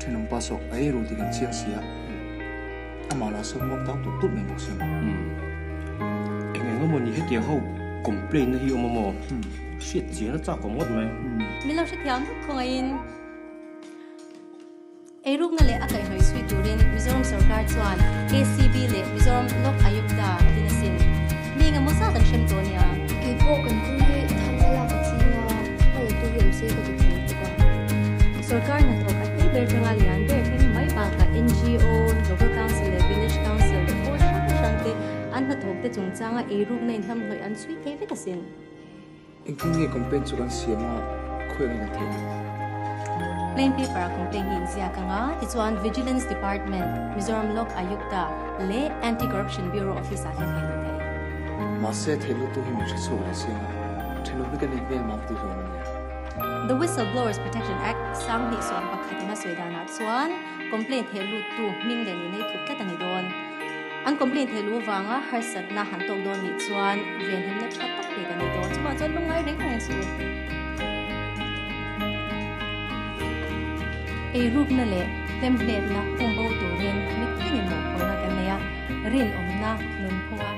Thenawmpa saw a ei ru tih kan chiang si a, amah lah sawn muang tau tulh tulh mai bawk sia maw. Eng eng emaw ni hetiang ho complain na hi awm a maw? Hriat chian a chak awm ngawt mai. Min lo hrethiam vek khawngaihin. Eirukna leh a kaihhnawih chhui turin Mizoram sorkar chuan ACB leh Mizoram Lok Ayukta a din asin. Mi engemaw zat an hrem tawh nia. Kei pawh kan pu hi thamna lak a ching a, hma la tu hi awm se ka ti thei bawk a. Sorkar hnathawk a hlei ber tanga lian ber thleng mai bakah NGO, Local Council leh Village Council leh pawl hrang hrang te an hnathawk te chungchanga eirukna inhlamhnawih an chhui thei vek asin. Engtin nge complaint chu kan siam a, khawi angin a theih ang? Plain paper a complaint hi inziak ang a, tichuan Vigilance Department, Mizoram Lok Ayukta leh Anti Corruption Bureau office ah hian theih luh theih. Mahse theih lutu hi min hre chhuak leh chiang a, thenawm hi kan inhmel mam tih hlawm a nia. The Whistleblowers Protection Act 2021 in a sawi danah chuan complaint theih luttu hming leh nihna hi thup tlat a ni dawn. An complaint theih luh avanga harsatna han tawk dawn nih chuan venhimna tha tak pek a ni dawn. Chuvang chuan lungngai reng reng suh u. Eirukna leh hlemhletna pumbo turin mitinin mawhphurhna kan nei a, rinawmna nunphunga.